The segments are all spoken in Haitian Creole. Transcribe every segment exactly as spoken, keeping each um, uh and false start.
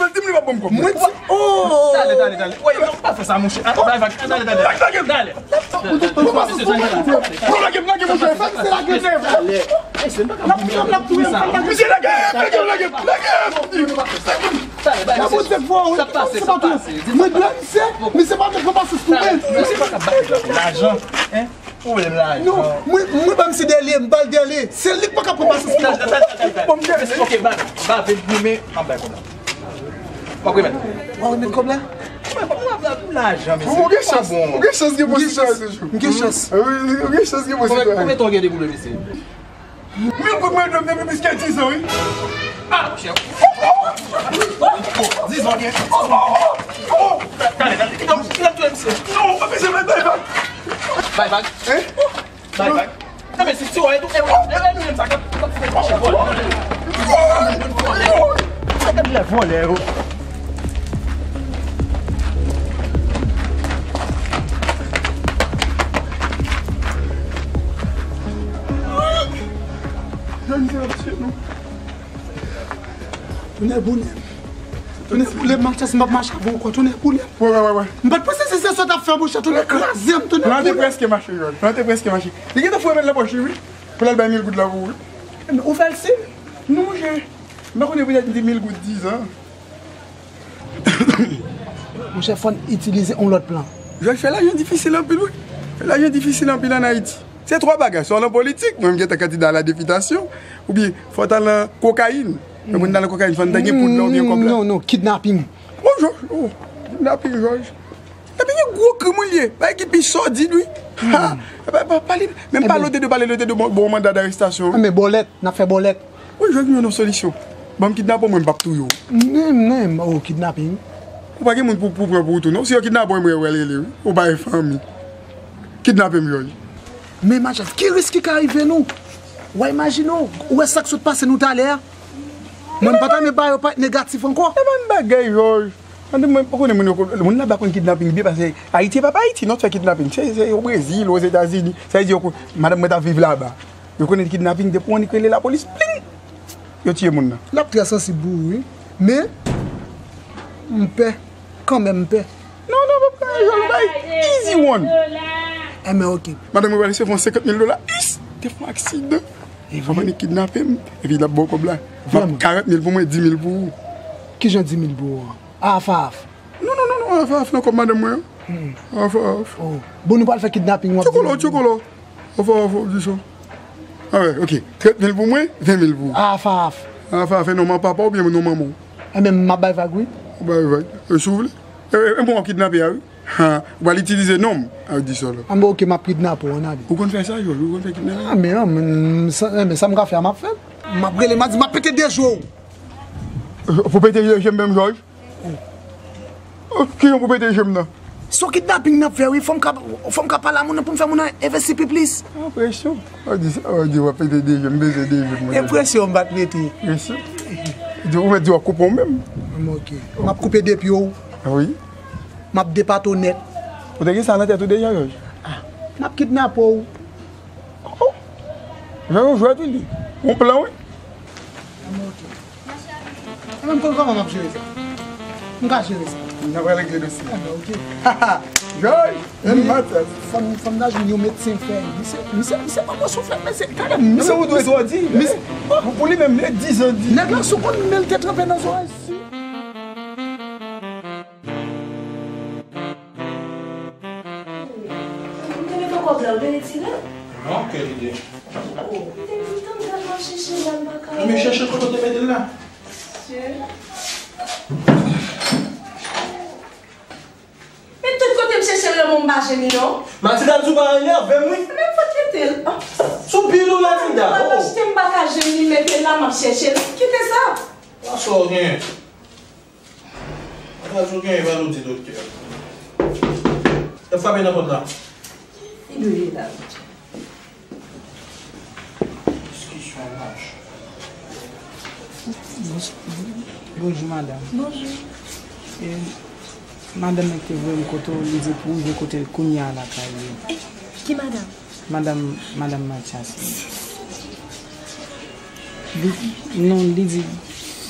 Sipèl di m li p ap ban m kòb. Mwen di, oh! Tale, tale, tale. Woy, non, pa fè sa, monchè. Bay vag. Tale, tale, tale. Tale. Lage m, lage m, monchè. Lage m, lage m, monchè. Fè misye lage m. Tale. Misye lage m, lage m, lage m, lage m. Tale, bay misye. Sa k pase, sa k pase. Mwen dwe misye, misye pa t pran pasyans pou mwen. Misye pa ka bay lajan, hein? Pwoblèm lajan. Non, mwen, mwen ba misye dèlye, m ba l dèlye. Se li k pa ka pran pasyans pou mwen. Bon, m dèlye. Ok, ba, ba, vin goumen, m ap bay kòb la. M ap remèt. W ap remèt kòb la? Mwen, mwen, mwen, lajan, mesye. Ou gen chans, ou gen chans gen bon sitwayen toujou. M gen chans. Wi, ou gen chans gen bon sitwayen. Konbyen, konbyen tan w gen depi w leve, mesye? Mil goud mwen dwe m depi plis ke diz an, wi. Ah, monchè. Diz an, gen. Tale, tale. Kilè, kilè w touye misye? Non, ou pa bezwen bay, bay vag. Bay vag? Hein? Bay vag. Non, men si, si w wè tou, e, e, e, e, menm sa k ap, k ap fè mache vòlè. Sa k ap lè vòlè yo. Tonnè boule m. Tonnè boule m, Matyas, m p ap mache avè w ankò, tonnè boule m. Wè, wè, wè, wè. M pa t panse se sa w t ap fè, monchè, tonnè kraze m, tonnè boule m. Plan te prèske mache, Jòj. Plan te prèske mache. Li gentan foure men l nan pòch li, wi. Pou l al bay mil goud la pou ou, wi. Men ou fè l siy? Non, monchè. M pa konnen poutèt li di mil goud diz an. Monchè, fò n itilize yon lòt plan. Jòj, fè lajan difisil anpil, wi. Fè lajan difisil anpil ann Ayiti. Se twa bagay. Swa w nan politik, mwen m gentan kandida a la depitasyon, oubyen fò w t al nan kokayin. Lè moun t al nan kokayin, fò n ta gen poud la oubyen kòb la. Non, non, kidnaping. Oh, Jòj, oh, kidnaping, Jòj. Kidnaping yon gwo krim wi l ye. Bagay ki pi sòdid, wi. Ha! Pa, pa, pale, menm pale, ou te dwe pale, ou te dwe bon, bon manda darestasyon, wi. Men bòlèt, n ap fè bòlèt. Wi, Jòj, m jwenn yon solisyon. Ban m kidnape w, mwen m p ap touye w. Menm, menm, oh, kidnaping. Ou pa gen moun pou, pou pran pou ou tou, non. Si yo kidnape w, mwen, w al rele, wi. Ou pa gen fanmi. Kidnape m, Jòj. Men, Matyas, ki risk ki ka rive nou? W a imajine w, ou wè sa k sot pase nou talè a? Mwen, m pa ta renmen ba yo pa negatif ankò. E pa yon bagay, Jòj. Tande mwen, ou konnen moun yo, moun laba konn kidnaping byen, paske Ayiti e pa pa Ayiti, non, t fè kidnaping. Se, se o Brezil, Ozetazini. Sa vle di yo konn, madanm mwen t ap viv laba. Yo konnen kidnaping, depi w annik rele lapolis, pling! Yo tiye moun nan. L ap trè sansib pou ou, wi. Men, m pè. Kanmenm, m pè. Non, non, papa, Jòj, bay easy one. Enben, ok. Madanm mwen pral resevwa senkant mil dola. Is! Te fè yon aksidan. Fò m annik kidnape m. Epi l ap ba w kòb la. Vrèman. Karant mil pou mwen, di mil pou ou. Kijan di mil pou ou an? Half, half. Non, non, non, non, half, half nan kòb madanm mwen an. Hmm. Half, half. Oh. Bon, nou pral fè kidnaping, w ap di. Tchokolo, tchokolo. Half, half, ou di sa. Ah, wè, ok. Trant mil pou mwen, ven mil pou ou. Half, half. Half, half, e non, man papa oubyen non manman w? Enben, m ap bay vag, wi. Ou bay vag. E, si w vle. E, e, e, bon, w ap kidnape a, wi. Ha, ou pral itilize non m. A, di sa la. Anben, ok, m ap kidnape w, ann ale. Ou konn fè sa, Jòj? Ou konn fè kidnaping? Ah, men, ah, men, sa, enben, sa m ka fè a, m ap fè l. M ap rele, m ap di, m ap pete de je w. Pou pete je m menm, Jòj? Oh, kijan pou pete je m nan? Se yon kidnaping n ap fè, wi. Fò m ka, fò m ka pale a moun nan pou m fè moun nan envesti pi plis. Enpresyon. Ou di sa, ou di w ap pete de je m, bezwen de je m, mwen. Enpresyon m pa t mete. Enpresyon. Di, ou mèt di w ap koupe w menm. M, ok. M ap koupe de pye w. Wi. M ap depate w nèt. Ou te gen sa nan tèt ou deja, Jòj? Ah, m ap kidnape w. Oh. Jan yon jwèt wi li. Yon plan wi. Mwen menm konn kòman m ap jere sa. M ka jere sa. N ap regle dosye. Ah, ok. Joy, men Matyas. Fanm, fanm nan jwenn yon medsen fè. Misye, misye, misye pa bon souflèt, mesye. Gade misye, ou dwe sòti. Misye, pou, pou li menm, li di jan di. Nèg la sou konn men l te tranpe nan zòrèy si. Ou te mete kòb la, ou te retire? Non, kèl ide. Oh, m te di tande m ap chèche la, m pa ka wè. Men chèche kote w te mete l la. Mesye. Men tout kote m chèche l, lanmò m pa jwenn li non. Matilda, m di w pa anyen avè m wi. Men fòk kite l. Sou pye nou, Matilda. M pa achte, m pa ka jwenn li, mete l la, m ap chèche l. Kite sa. Sa w gen? Ann al jwe gen evalou di doktè. Yo frape nan pòt la. Li dwe ye la. Diskisyon mach. Bonjou, madanm. Bonjou. E, madanm nan ki te voye m kote w, li di pou rive kote l kounye a lakay li. E, ki madanm? Madanm, madanm Matyas. Li, non, li di,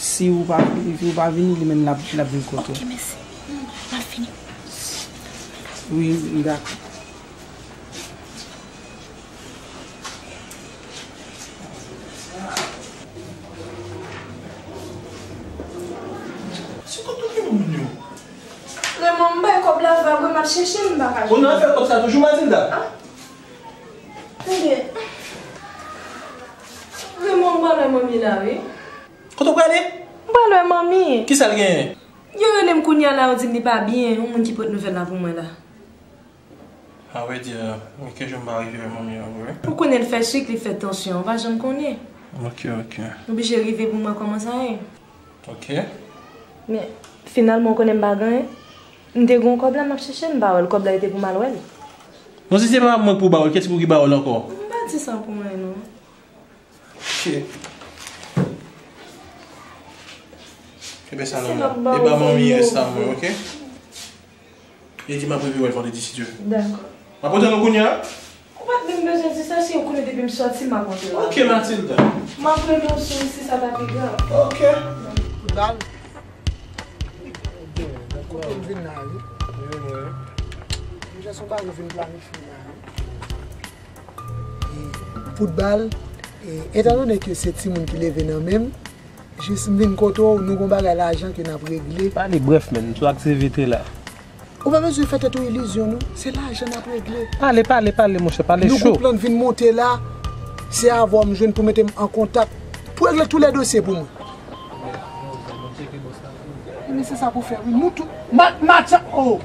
si ou pa, si ou pa vini, li menm l ap, l ap vin kote w. Ok, mèsi. Hmm, m ap vini. Wi, m dakò. Se kote w gen moun yo? Raymond, m bay kòb la vag, wi, m ap chèche l, m pa ka jwenn. Ou nan afè kòb sa toujou, Matilda? Ah. Tande. Raymond, m pral wè manmi la, wi. Kote w prale? M pral wè manmi. Kisa l genyen? Yo rele m kounye a la, yo di m li pa byen. Yon moun ki pote nouvèl la pou mwen la. A vrè di, gen kèk jou m pa rive wè manmi an vre. Ou konnen l fè sik, li fè tansyon, ou pa janm konnen. Ok, ok. Oblije rive pou m wè kòman sa ye. Ok. Men, finalman, ou konnen m pa gen anyen. M te gen yon kòb la, m ap chèche l, m pa wè l. Kòb la, e te pou m al wè l. Non, si se pa mwen k pou ba w l, kiyès pou ki ba w l ankò? M pa di sa pou mwen, non. Shit. Ebyen, sa nòmal. E ba manmi rès sa mwen, ok? Li di m ap rive wè l vandredi, si Dye vle. Dakò. M ap pote l kounye a. Ou pa t menm bezwen di sa, si ou konnen depi m sòti, m ap pote l. Ok, Matilda. M ap rele w sou si sa ta pi grav. Ok. Dal. Kote m vin la, wi. Wi, wi. M jis yon bagay vin planifye la, wi. E, foutbal, e, etandone ke se timoun ki leve nan men m, jis m vin kote w, nou gon bagay lajan ke n ap regle. Pale brèf, menn, sou aktivite la. Ou pa bezwen fè tèt ou ilizyon, non. Se lajan n ap regle. Pale, pale, pale, monchè, pale cho. Nou gon plan vin monte la, se avè w m jwenn pou mete m an kontak, pou regle tout lè dosye pou mwen. Ebyen, se sa pou fè, wi. Nou tout. Ma-, Matya, oh!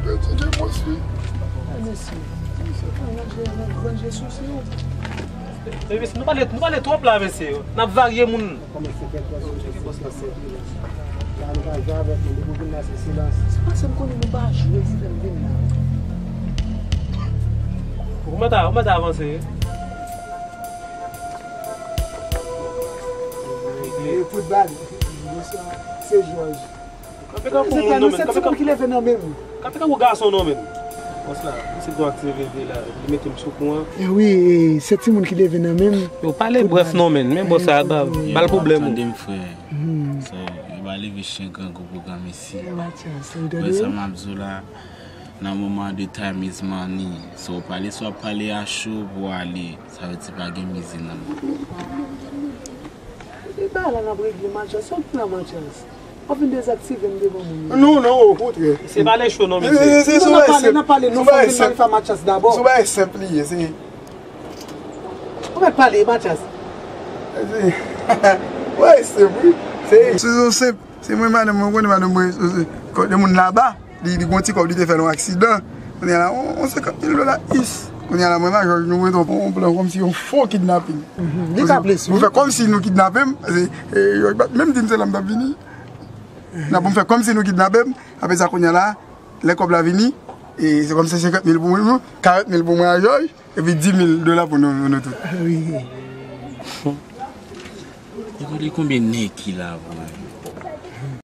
Pèdi de pòs li. Ay, mesye. Mesye, pa nan je, nan gran je sou se yo. Mesye, nou pale, nou pale twòp la, mesye. N ap varye moun. Kòman se kèk pòs yo, se pòs la, se pòs la. La, nou pa jwe avèk moun. Depi w vin la, se silans. Se paske m konnen nou pa jwe ki fè m vin la. Ou mèt a, ou mèt a avanse. E foutbal. Se Jòj. Kanpe tankou moun non, menn. Se timoun ki leve nan men m. Kanpe tankou gason non, menn. Bòs la, se gon aktivite la, li mete m sou kou an. E wi, e, se timoun ki leve nan men m. Yo pale brèf non, menn, men bòs la ba, ba l pwoblèm. Tande m, frè. So, yo ba leve chen grangou pou granmesi. Matyas, ou tande? Wè sa m ap di w la, nan moman de time is money. So, pale, so ap pale a cho pou ale. Sa vle di pa gen mize nan men. E bagay la n ap regle, Matyas. Yon plan, Matyas. W ap vin dezaktive m devan moun yo. Non, non, okontrè. Se pa lè cho non, mesye. Se, se, se, non, n ap pale, n ap pale, non, fò m vin malfa Matyas dabò. Se yon bagay senp li ye, se. Ou mèt pale, Matyas. Se, bagay senp, wi. Se, se, se senp. Se mwen, madanm mwen, ou konnen madanm mwen, se, se, kò de moun laba. Li, li gon ti kòb, li te fè nan yon aksidan. Kounye a la, on, on senkant mil dola, is. Kounye a la, mwen la, Jòj, nou mete yon plan kòmsi yon fo kidnaping. Li ka blese, wi. Pou fè kòmsi nou kidnape m, paske, e, yo bat, menm di m se la m t ap vini. Nan pou m fè kòmsi nou kidnape m, apre sa, kounye a la, lè kòb la vini, e, se kòmsi senkant mil pou mwen, karant mil pou mwen a Jòj, epi dis mil dola pou nou, pou nou tout. Wi. Ou konnen konbyen nèg ki la, vre?